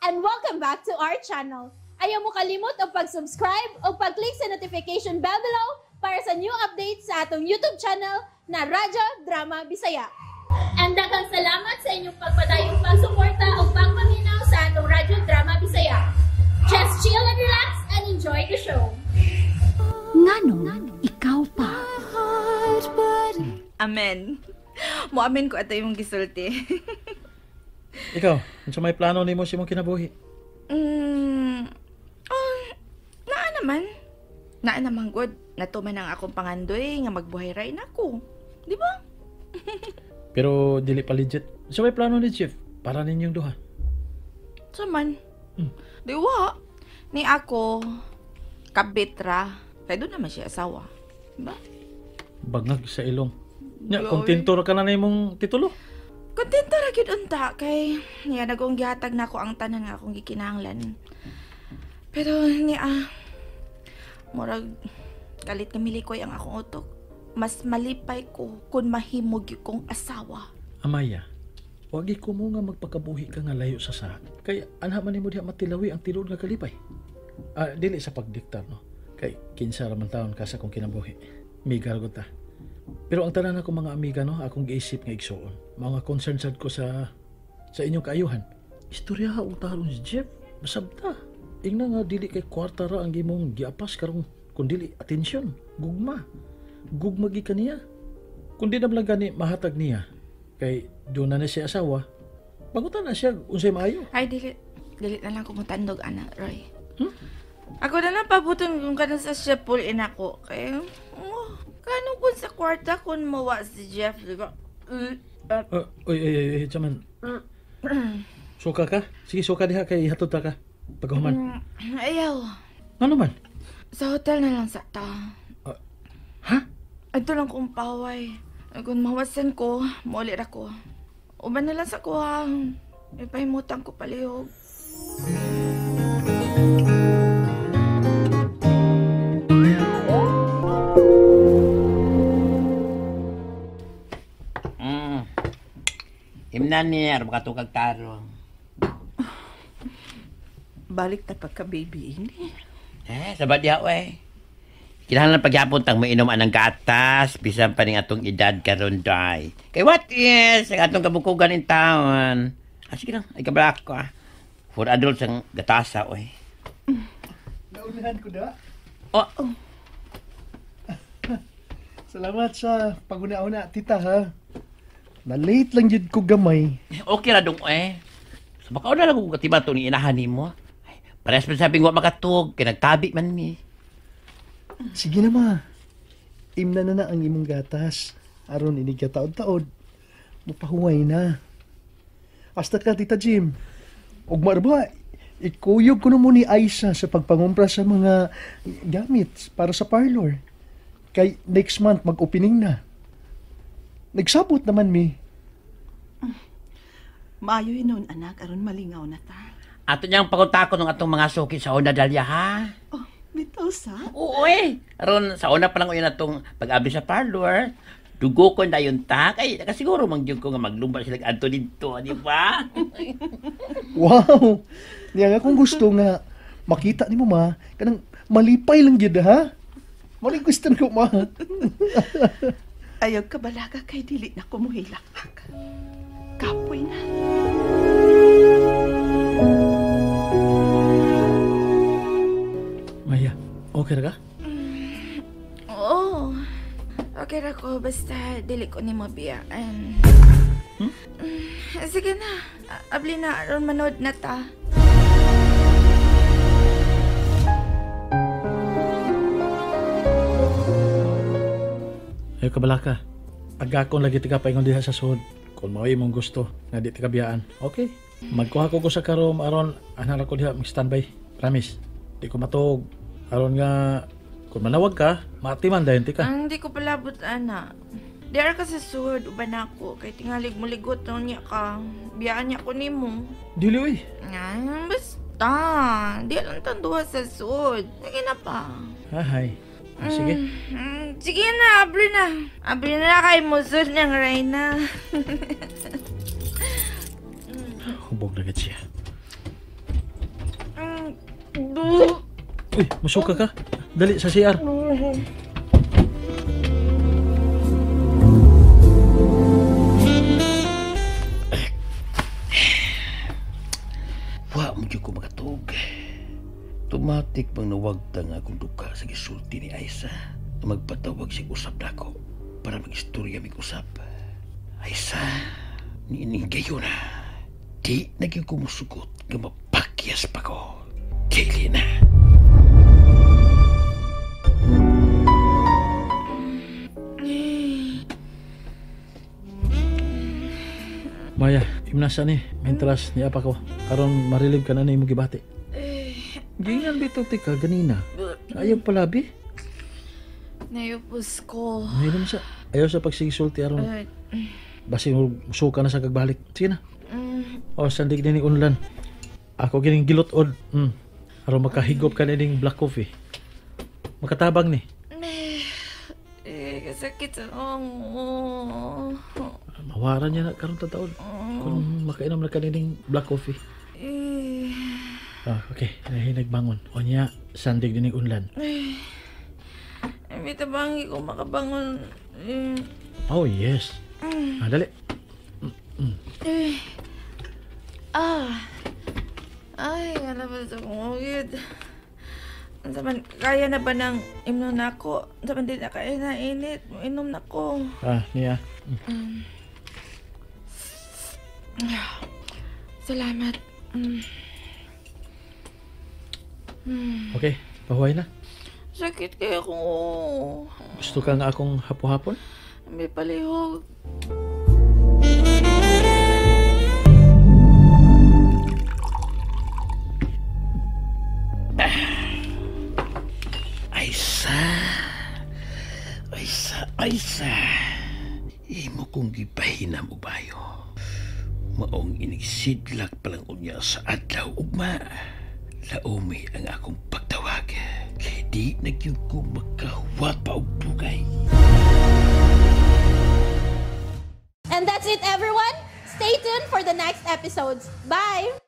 And welcome back to our channel. Ayaw mo kalimot og pag-subscribe o pag-click sa notification bell below para sa new updates sa atong YouTube channel na Radyo Drama Bisaya. And daghang salamat sa inyong pagpadayong pagsuporta o pagpaminaw sa atong Radyo Drama Bisaya. Just chill and relax and enjoy the show. Nganong ikaw pa? Amen. Mo-amen ko ato yung gisulti. Ikaw, unsa may plano nimo sa imong kinabuhi? Oh, naa naman. Naa naman good. Natuman ang akong pangandoy nga magbuhay ray nako. Di ba? Pero dili pa legit. Unsa may plano ni Chief para ninyong duha? Sa man? Di wa. Ni ako kabit ra. Kay doon naman siya asawa. Di ba? Bangag sa ilong. Nya, Joy. kontento ra ka na na imong titulo. Kontento ra gyud unta kay niya nagong gihatag nako ang tanan nga akong gikinahanglan. Pero niya murag kalit nga milikoy ang akong utok. Mas malipay ko kung mahimo gyud kong asawa. Amaya, wagi ko mo nga magpakabuhi ka nga layo sa sahag. Kay anha man nimo diha matilawi ang tinuod nga kalipay. Ah, dili sa pagdiktar no. Kay kinsa ra man taon ka sa akong kinabuhi. Migar gud ta. Pero ang tanan akong mga amiga no, akong giisip nga igsuon. Mga concern sad ko sa inyong kaayuhan. Istorya og tarong si Jeff, masabta. Ingna nga dili kay kwarta ra ang imong giapas karong kun dili atensyon, gugma. Gugma gi kaniya. Kun di na lang gani mahatag niya kay doon na siya asawa, pangutan na siya unsay maayo. Ay dili dili na lang ko motandog ana, Roy. Ako na lang pabuton kung kanang sa Shepul inako kay oh, kano kun sa kwarta kun mawa si Jeff, di ba? Oy, oy, oy, chaman. Suka ka? Sige, suka diha kay hatod ta ka. Paghuman. Ayaw. Ano man? Sa hotel na lang sa ta. Ha? Ato lang kong paway. Kung mawasan ko, mauli ra ko. Uban na lang sa kuha. Ipahimutan ko palihog. Himnan niya, makatukag tarong. Balik na pagka-baby ini. Eh, sabad diha, we. Kinahanglan pagyapon tang mainom anang gatas, bisan pa ning atong edad karon day. Kay what is ang atong kabukugan in town? Ah, sige lang, ay kabalak ko ah. For adults ang gatasa, oy. Naunahan ko da. Oh. Salamat sa paguna-una, tita ha. Na-late lang jud ko gamay. Okay ra dong eh. So baka una lang kung katiba to ni inahan nimo. Ay, parehas man sabing wa makatug, kay nagtabi man mi. Sige na ma. Imna na na ang imong gatas. Aron inig ka taod-taod. Mupahuway na. Hasta ka, Tita Jim. Og marba, ikuyog ko na mo ni Aisa sa pagpangumpra sa mga gamit para sa parlor. Kay next month mag-opening na. Nagsabot naman mi. Maayo yun anak, aron malingaw na ta. Ato niyang pakuntakon ng atong mga suki sa una dalya ha. Oh, bitaw sa? Oo eh. Aron sa una pa lang uyan atong pag-abi sa parlor. Dugo ko na yun ta. Kay nakasiguro mangyud ko nga maglumba sila adto didto, di ba? Wow! Niya nga kung gusto nga makita nimo ma, kanang malipay lang gyud ha. Mali gusto ko ma. Ayaw ka balaga kay dili na kumuhilak. Kapoy na. Maya, okay ra ka? Oo. Okay ra ko, basta dili ko ni mabiyaan. Sige na, abli na, aron manood na ta. Ayaw ka balaka. Agakon lagi tika paingon diha sa sud. Kung mao imong gusto nga di tika biyaan. Okay. Magkuha ko sa karom aron anara ko diha mag standby. Promise. Di ko matuog. Aron nga kung manawag ka, maatiman dayon tika. Ang di ko palabot ana. Di ara ka sa sud uban ako kay tingalig muligot niya ka. Biyaan niya ko nimo. Dili oy. Nga basta. Di lang tanduha sa sud. Sige na pa. Hahay. Sige. Sige na, abri na. Abri na kay musod ng Reyna. Hubog na gid siya. Uy, musuka ka. Dali sa CR. Wa mo jud ko makatug. Tumatik bang nawagtang akong duka sa gisulti ni Aiza na magpatawag siya usap nako para mag-istorya mig usap. Aiza, niining gayon na. Di na gyud ko musugot nga mapakyas pa ko. Dili na. Maya, imnasa ni, mentras niya pa ko. Aron marilib ka na na imong gibati. Gingan bitaw tika ganina. Ayaw palabi. Nayupos ko. Mahilom sa. Ayaw sa pagsigisulti aron. Ay, Basin musuka na sa kagbalik. Sige na. O, sandig din ni unlan. Ako gining gilot-od. Aron makahigop ka na ning black coffee. Makatabang ni. Eh, kasakit sa akong. Mawaran niya na karon tataon. Kung makainom na ka nining black coffee. Eh, Ah, okay. Nahinag bangon. O niya, sandig din ni unlan. may tabangi ko makabangon. Eh, Oh, yes. Ah, dali. eh. Ah. Ay, wala ba sa akong ugid? Unsa man, kaya na ba ng imnon na ako? Unsa man di na kaya na init? Inom na ko. Ah, niya. Salamat. Okay, pahuway na. Sakit kaya ko. Gusto ka nga akong hapo-hapon? May palihog. Aiza. Aiza, Aiza. Imo kong gipahinam og bayo. Maong inigsidlak palang unya sa adlaw ugma. Laumi ang akong pagtawag. Kay di na gyud ko makahuwat pa og dugay. And that's it, everyone. Stay tuned for the next episodes. Bye!